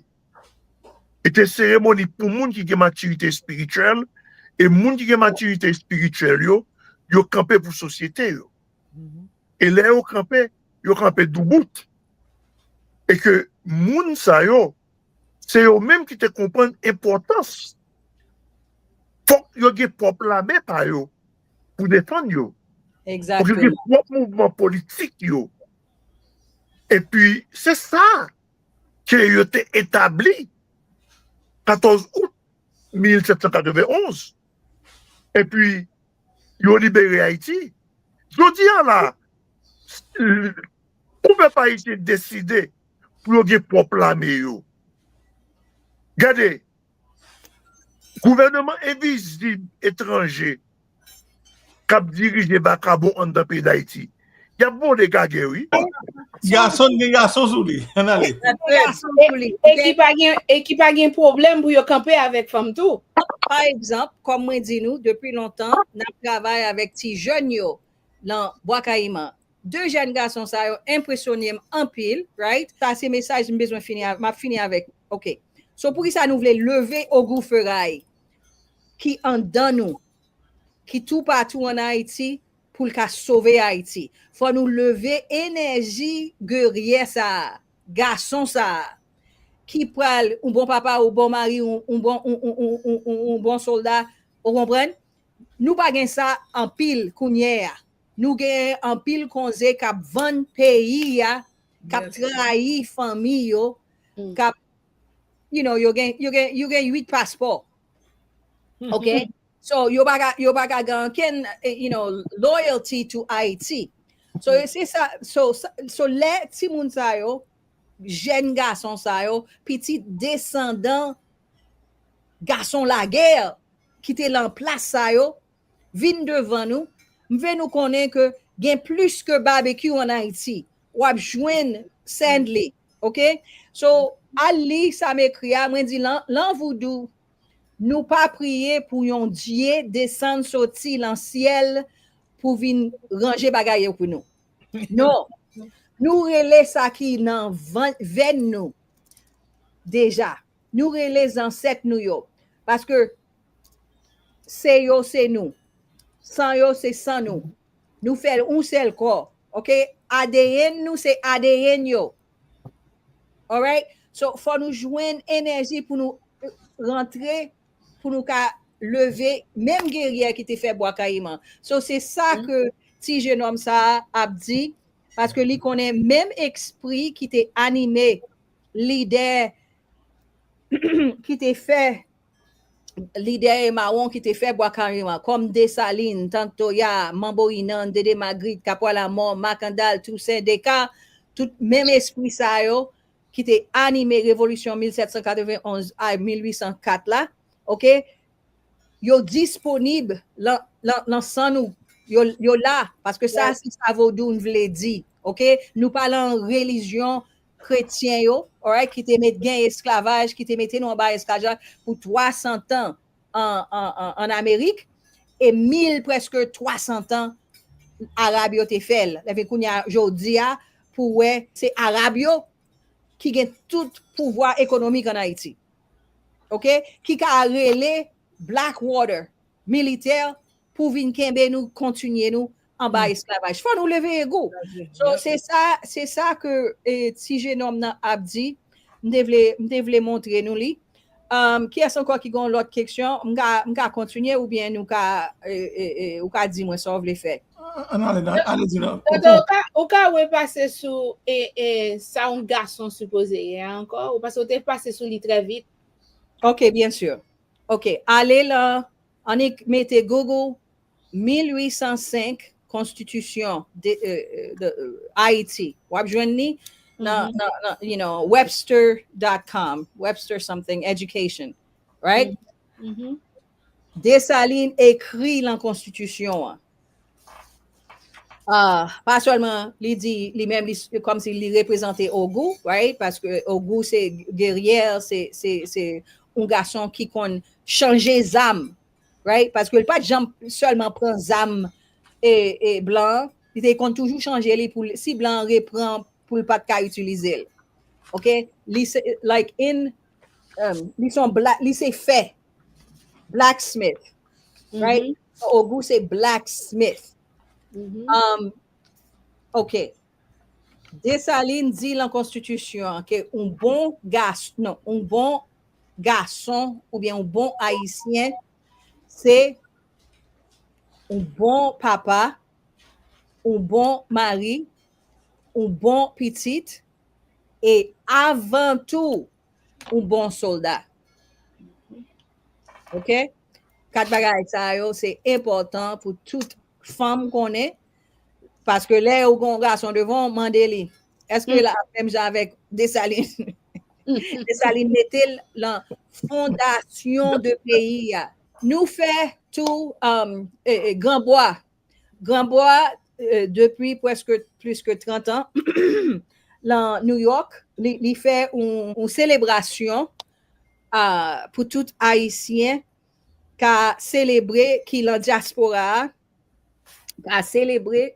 E te seremoni pou moun ki gen matirite espirityèl, e moun ki gen matirite espirityèl yo, yo kanpe pou sosyete yo. E lè yo kanpe, yo kanpe doubout. E ke moun sa yo, se yo menm ki te konprann enpòtans. Fòk yo gen pwòp lame pa yo pou defann yo. Fòk yo gen pwòp mouvman politik yo. Epi, se sa ke yo te etabli katòz out mil sèt san katrevenn onz. Epi, yo libere Ayiti. Jodi a la, pou pèp ayisyen deside pou yo gen pwòp lame yo. Gade, gouvènman envizib etranje k ap dirije vakabon anndan peyi Dayiti, y ap vole gagè, wi. Gason gen gason sou li. Ann ale. E ki pa gen, e ki pa gen pwoblèm pou yo kanpe avèk fanm tou. Pa egzanp, kòm mwen di nou, depi lontan, n ap travay avèk ti jèn yo nan Bwa Kayiman. De jèn gason sa yo enpresyone m anpil, right? Sa se mesaj m bezwen fini, m ap fini avèk. Ok. So poukisa nou vle leve ogou feray ki anndan nou, ki toupatou ann Ayiti, pou l ka sove Ayiti? Fò nou leve enèji geryè sa a, gason sa a, ki pral, yon bon papa, yon bon mari, yon bon, yon bon sòlda, ou konprann? Nou pa gen sa anpil kounye a. Nou gen anpil konze k ap vann peyi a, k ap trayi fanmi yo, k ap, you know, yo gen, yo gen, yo gen uit paspò. Ok? So, yo pa ka, yo pa ka gen ankenn, you know, loyalty to Haiti. So, se sa, so, so lè timoun sa yo, jèn gason sa yo, pitit desandan gason lagè ki te lan plas sa yo, vin devan nou, m vle nou konnen ke gen plis ke babekyou ann Ayiti. W ap jwenn send li, ok? So, al li sa m ekri a, mwen di lan, lan voudou, nou pa priye pou yon dye desann soti lan syèl pou vin ranje bagay yo pou nou. Non. Nou rele sa ki nan vèn nou deja. Nou rele zansèt nou yo. Paske se yo, se nou. San yo, se san nou. Nou fè yon sèl kò. Ok? A D N nou, se A D N yo. Alright? So, fò nou jwenn enèji pou nou rantre, pou nou ka leve menm geryè ki te fè Bwa Kayiman. So, se sa ke ti jenòm sa a ap di, paske li konnen menm espri ki te anime lidè, ki te fè lidè e mawon ki te fè Bwa Kayiman, kòm Desalin, Tank Toya, Manbo Inan, Dede Magrit, Kapwa Lamò, Makandal, Tousen, Deka, tout menm espri sa yo ki te anime revolisyon mil sèt san katreven onz a mil uit san kat la, ok, yo disponib lan, lan, lan san nou, yo, yo la, paske sa se sa vodou vle di, ok? Nou pa lan relijyon kretyen yo, alright, ki te met gen esklavaj, ki te mete nou anba esklavaj pou twa san tan an, an, an, an Amerik, e mil, prèske twa san tan Arab yo te fè l. Lè vin kounye a, jodi a, pou wè se Arab yo ki gen tout pouvwa ekonomik ann Ayiti. Ok? Ki ka rele Blackwater militè pou vin kenbe nou, kontinye nou anba esklavaj. Fò nou leve ego. So, se sa, se sa ke, eh, ti jenòm nan ap di. M te vle, m te vle montre nou li. Um, kiyès ankò ki gen lòt keksyon? M ka, m ka kontinye oubyen nou ka, eh, eh, eh, ou ka di mwen sa w vle fè. Ann ale, ale di nan. Tonton, ou ka, ou ka repase sou e, e, sa yon gason sipoze ye a ankò? Ou paske ou te pase sou li trè vit. Ok, byen si. Ok, ale la, annik mete Google mil uit san senk konstitisyon de, euh, de, euh, Ayiti. W ap jwenn li nan, nan, nan, you know, webster dot com, Webster something, education, right? Desalin ekri lan konstitisyon an. Ah, pa sèlman li di li menm, li kòmsi li reprezante Ogou, right? Paske Ogou se geryè, se, se, se yon gason ki konn chanje zam, right? Paske li pa t janm sèlman pran zam e, e blan, li te konn toujou chanje li pou si blan repran pou l pa t ka itilize l. Ok? Li se, like, in, um, li se yon black, li se fè. Blacksmith. Right? Ogou se blacksmith. Um, ok. Desalin di lan konstitisyon an ke yon bon gas, non, yon bon gason oubyen yon bon Ayisyen, se yon bon papa, yon bon mari, yon bon pitit, e avan tou, yon bon sòlda. Oke? Kat bagay sa yo, se enpòtan pou tout fanm konnen, paske lè ou gen yon gason devan w, mande li, èske l ap menm jan avèk Desalin? Desalin mete l lan fondasyon de peyi a. Nou fè tou, um, e, e, Granbwa. Granbwa, e, depi prèske plis ke trant an, lan New York, li, li fè yon, yon selebrasyon, a, pou tout Ayisyen ka selebre ki lan dyaspora a, ka selebre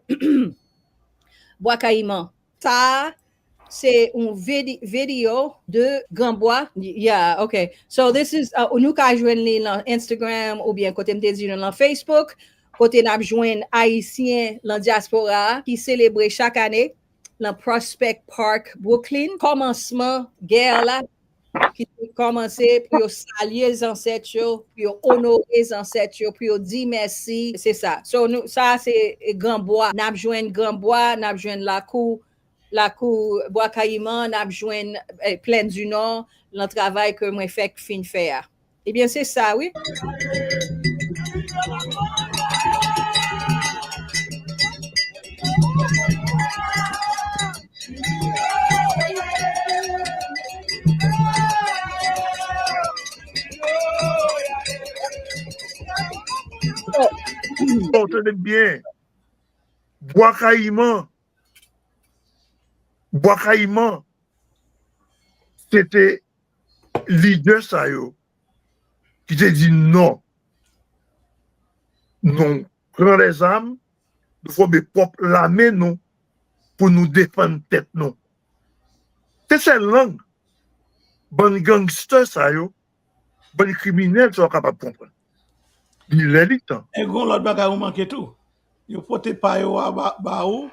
Bwa Kayiman. Sa a, se yon vide-, videyo de Granbwa. Yeah, okay. So this is, uh, nou ka jwenn li lan Instagram oubyen kote m te di nou lan Facebook, kote n ap jwenn Ayisyen lan dyaspora a ki selebre chak ane lan Prospect Park, Brooklyn. Kòmansman gè la, ki te kòmanse pou yo salye zansèt yo, pou yo onore zansèt yo, pou yo di mèsi, se sa. So, nou, sa se Granbwa. N ap jwenn Granbwa, n ap jwenn lakou, lakou Bwa Kayiman, n ap jwenn, eh, Plèn di Nò, lan travay ke mwen fèk fin fè a. Ebyen, se sa, wi. Bon, tande byen. Bwa Kayiman. Bwa Kayiman, se te lidè sa yo ki te di non. Nou pran lèzam, nou fòme pwòp lame nou pou nou defann tèt nou. Se sèl lang bann gangstè sa yo, bann kriminèl sa yo kapab konprann. Li lè li tan. E gon lòt bagay ou manke tou. Yo pote pa yo a ba, ba ou,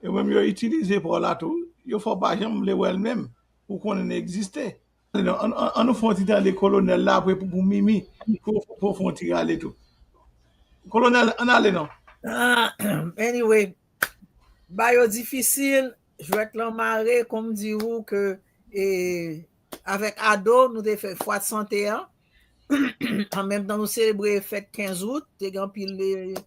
yo menm yo itilize pa w la tou. Yo fè w pa janm vle wè l menm. Ou konnen l egziste. An, an, an nou fè yon ti tande kolonèl la, apre pou, pou Mimi, pou, pou fè yon ti rale tou. Kolonèl, ann ale non. Ah, anyway, ba yo difisil, jwèt lan mare, kòm di ou ke, e, avèk Ado, nou te fè fwa de sante an. An menm tan, nou selebre fèt kenz out, te gen anpil, e,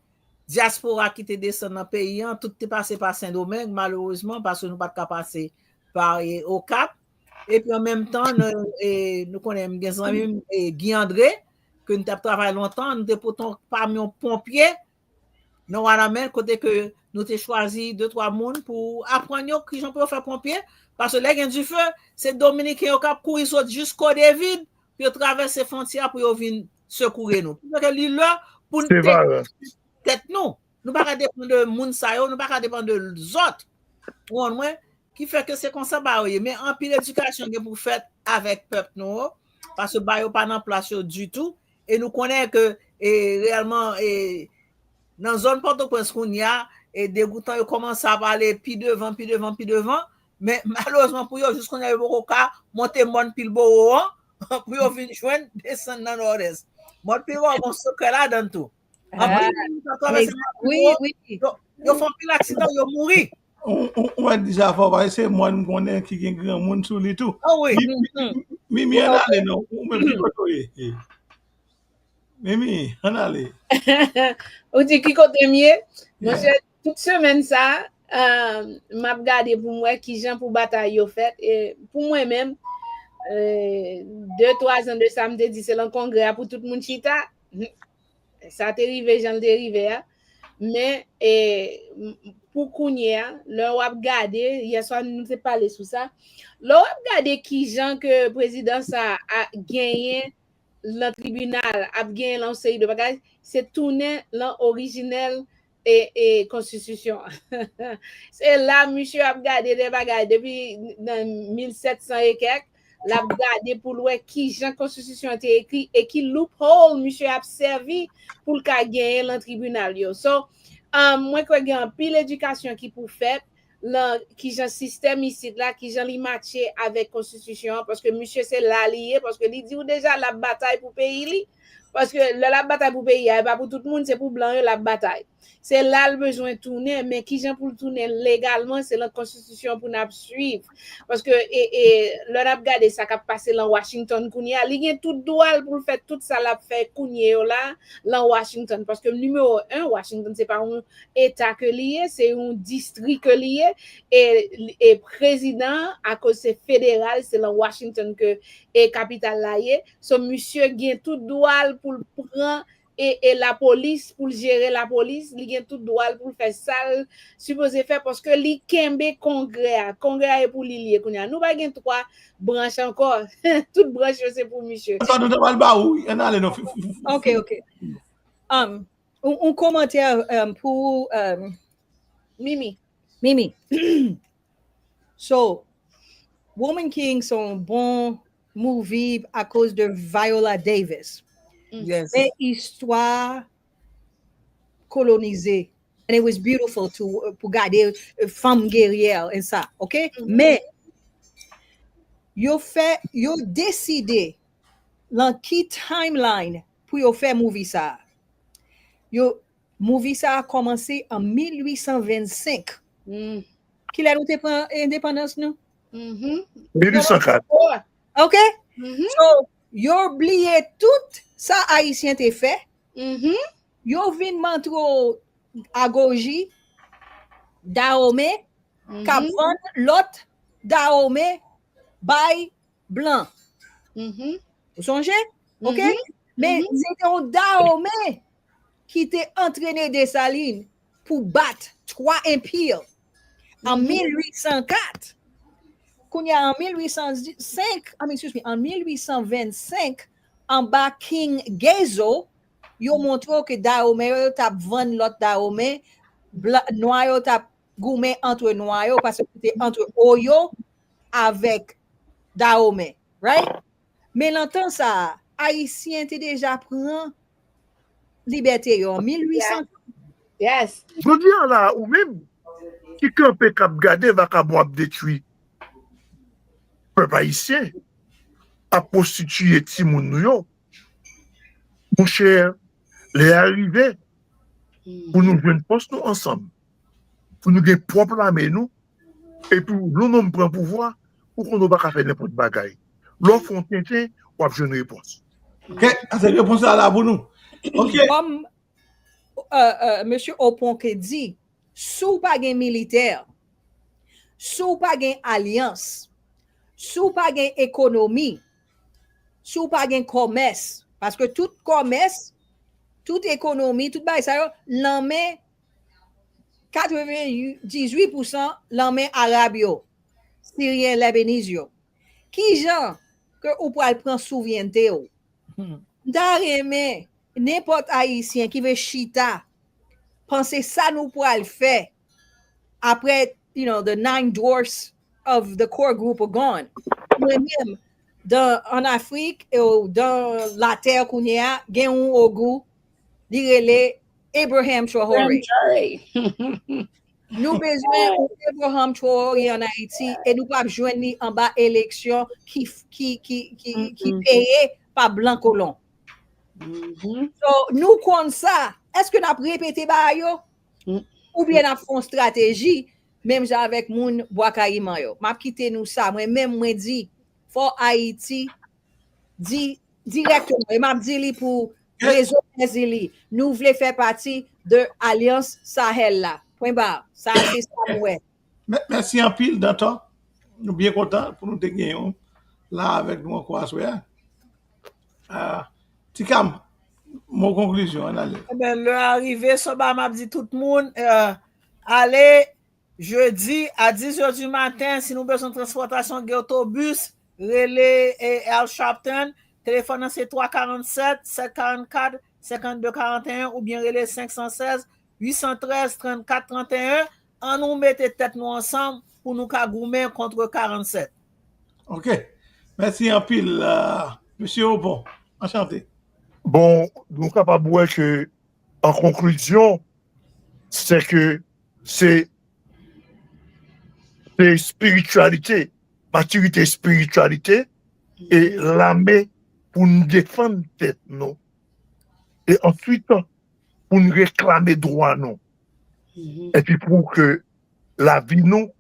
dyaspora ki te desann nan peyi an, tout te pase pa Sendomeng, malerezman, paske nou pa t ka pase pa, e, Okap. Epi an menm tan, nou, e, nou konnen m gen zanmi m, e, Guy André, ke nou t ap travay lontan, nou te pote yon kamyon ponpye nan Wanament, kote ke nou te chwazi de twa moun pou aprann yo kijan pou yo fè ponpye, paske lè gen dife, se Dominiken yo k ap kouri sot jisko David pou yo travèse fwontyè a pou yo vin sekoure nou. Ki fè ke li lè pou n tèt nou. Nou pa ka depann de moun sa yo, nou pa ka depann de zòt. Ou konprann mwen? Ki fè ke se konsa ba yo ye. Men anpil edikasyon gen pou fèt avèk pèp nou, paske ba yo pa nan plas yo ditou. E nou konnen ke, e, reyèlman, e, nan zòn Pòtoprens kounye a, e, degoutan yo kòmanse ap ale pi devan, pi devan, pi devan. Men malerezman pou yo, jis kounye a, yo poko ka monte mòn Pilbowo an, pou yo vin jwenn desann nan Nòdès. Mòn Pilbowo gon sekrè ladan l tou. Anpil moun k ap travèse mòn Pilbowo, yo, yo fè anpil aksidan, yo mouri. Ou, ou, ou mèt di sa fò, paske se mòn m konnen ki gen granmoun sou li tou. Oh wi. Mi, mi, mi, mi, ann ale non, ou menm ki kote w ye? Mimi, ann ale. Ou di ki kote m ye? Monchè, tout semèn sa, euh, m ap gade pou m wè kijan pou batay yo fèt. E pou mwen menm, euh, de, twa zan de sa, m te di se lan kongrè a pou tout moun chita. Sa te rive jan l te rive a. Men, e, m, pou kounye a, lè w ap gade, yè swa nou te pale sou sa, lè w ap gade kijan ke prezidan sa a genyen lan tribinal, ap genyen lan yon seri de bagay, se tounen lan orijinèl e, e konstitisyon an. Se la misye ap gade de bagay depi nan mil sèt san e kèk, l ap gade pou l wè kijan konstitisyon an te ekri e ki loophole misye ap sèvi pou l ka genyen lan tribinal yo. So, um, mwen kwè gen anpil edikasyon ki pou fèt, lan kijan sistèm isit la, kijan li matche avèk konstitisyon an, paske misye se la li ye, paske li di w deja l ap batay pou peyi li, paske lè l ap batay pou peyi a, e pa pou tout moun, se pou blan yo l ap batay. Se la l bezwen tounen, men kijan pou l tounen legalman, se lan konstitisyon pou n ap swiv. Paske e, e, lè n ap gade sa k ap pase lan Washington kounye a, li gen tout dwa l pou l fè tout sa l ap fè kounye yo la, lan Washington. Paske nimewo en, Washington se pa yon eta ke li ye, se yon distri ke li ye, e, e prezidan an, akoz se federal, se lan Washington ke e kapital la ye. So, misye gen tout dwa l pou l pran e, e lapolis, pou l jere lapolis, li gen tout dwa l pou l fè sa l sipoze fè, paske li kenbe kongrè a. Kongrè a e pou li l ye kounye a. Nou pa gen twa branch ankò. Tout branch yo se pou misye. Sa nou ta pral ba ou, wi. Ann ale non. Ok, ok. Um, un, un kòmantè um, pou um, Mimi. Mimi. So, Woman King se yon bon movie akoz de Viola Davis. Yes. Men istwa kolonize. And it was beautiful to, pou gade uh, fanm geryè and sa, ok? Men, yo fè, yo deside lan ki timeline pou yo fè movie sa. Yo, movie sa a kòmanse an mil uit san vennsenk. Kilè nou te pran endepandans nou? Mil uit san kat. Ok? So, yo bliye tout sa Ayisyen te fè. Yo vin montre w agoji, Dahomey, k ap vann lòt Dahomey bay blan. Ou sonje? Ok? Men se te yon Dahomey ki te antrene Desalin pou bat twa enpi an mil uit san kat. Kounye a an mil uit san senk, I mean, excuse me, an mil uit san vennsenk, anba King Gezo, yo montre w ke Dahomey yo t ap vann lòt Dahomey, nwa yo t ap goumen antre nwa yo, paske se te antre Oyo avèk Dahomey, right? Men nan tan sa a, Ayisyen te deja pran libète yo an mil uit san. Yes. Jodi a la, ou menm ki kanpe k ap gade vakabon ap detwi pèp ayisyen, ap pwostitiye timoun nou yo, monchè, lè a rive pou nou jwenn fòs nou ansanm, pou nou gen pwòp lame nou, epi lè yon nonm pran pouvwa, ou konnen w pa ka fè nenpòt bagay. Lè w fè yon tenten, w ap jwenn repons. Ok, se repons la la pou nou. Ok. Kòm uh, uh, mesye Oponke di, si w pa gen militè, si w pa gen alyans, si w pa gen ekonomi, si w pa gen kòmès, paske tout kòmès, tout ekonomi, tout bagay sa yo, lanmen katrevendizuit pousan lanmen Arab yo, Siryen, Lebanese yo. Kijan ke ou pral pran souvrènte w? M ta renmen nenpòt Ayisyen ki vle chita, panse sa nou pral fè apre, you know, the nine dwarfs of the core group are gone. Mwen menm, dan, an Afrik, e w, dan latè kounye a, gen yon ogou, li rele Abraham Traoré. Nou bezwen yon Abraham Traoré an Ayiti e nou p ap jwenn li anba eleksyon ki, ki, ki, ki, ki peye pa blan kolon. So, nou konn sa. Èske n ap repete bagay yo? Oubyen n ap fè yon estrateji, menm jan avèk moun Bwa Kayiman yo? M ap kite nou sa. Mwen menm, mwen di, fò Ayiti di dirèkteman, e m ap di li pou rezo Pèzili, nou vle fè pati de Alyans Sahèl la. Pwen ba. Sa se sa m wè. Mèsi anpil, Danton. Nou byen kontan pou nou te gen yon la avèk nou ankò aswè a. Tikam, mo konklizyon, ann ale. Eben, lè a rive, Soba, m ap di tout moun, ale, jedi a dis è di maten, si nou bezwen transpòtasyon, gen otobis, rele Al Sharpton, telefòn nan se twa karannsèt, sèt karannkat, senkannde karanteyen, oubyen rele senk san sèz, uit san trèz, trannkat tranteyen. Ann nou mete tèt nou ansanm pou nou ka goumen kont karannsèt. Ok. Mèsi anpil, mesye Obon. Anchante. Bon, nou kapab wè ke, an konklizyon, se ke se Se espirityalite, matirite, espirityalite e lame pou n defann tèt nou. E answit, pou n reklame dwa nou. Epi pou ke lavi nou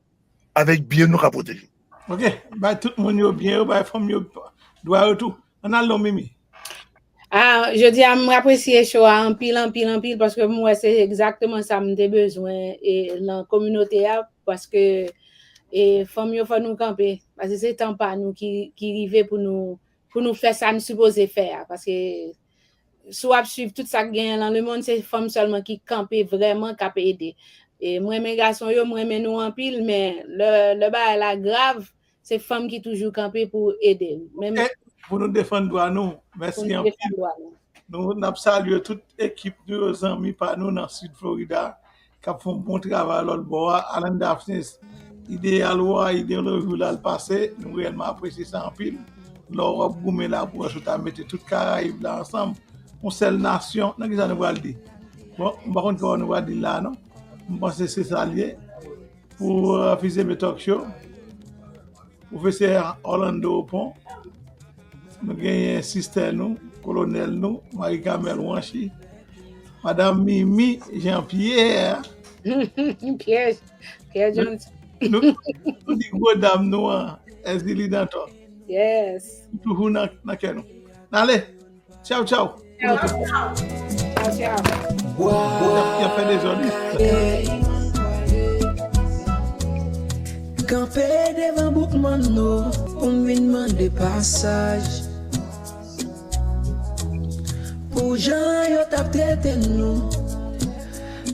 avèk byen nou ka pwoteje. Ok, bay tout moun yo byen yo, bay fanm yo dwa yo tou. Ann al non Mimi. Ah, jodi a m apresye show a anpil anpil anpil paske m wè se egzakteman sa m te bezwen e nan kominote a paske e fanm yo fò nou kanpe paske se tan pa nou ki ki rive pou nou pou nou fè sa n sipoze fè a paske si w ap swiv tout sa k genyen nan lemonn se fanm sèlman ki kanpe vrèman k ap ede e m renmen gason yo m renmen nou anpil men lè lè bagay la grav se fanm ki toujou kanpe pou ede m. Men Ok, pou nou defann dwa nou. pou Mèsi nou anpil. Defann dwa nou. Nou n ap salye tout ekip nou yo, zanmi pa nou nan Sid Florida k ap fè yon bon travay lòt bò a. Alan Daphnis, ideyal ou a, ideyoloji w la l pase. Nou reyèlman apresye sa anpil. Lè w ap goumen la pou wè si w ta mete tout Karayib la ansanm, yon sèl nasyon, nan ki sa nou pral di? Bon, m pa konn kòman nou pral di l la non. M panse se sa l ye. Pou uh, Fizeme Talk Show, Pwofesè Orlando Opon, nou genyen sistè nou, kolonèl nou, Marie Carmel Wanchi, Madanm Mimi Jean Pierre, Pierre, Pierre Johnson. Nou nou di gwo dam nou an, Èzili Dantò. Yes. Toujou nan nan kè nou. N ale. Tchaw tchaw. Tchaw, tchaw. Y ap y ap fè dezòd wi. Kanpe devan bouk Manno pou m vin mande pasaj. Pou jan yo t ap trete nou,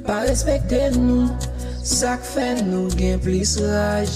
pa respekte nou, sa k fè nou gen plis raj.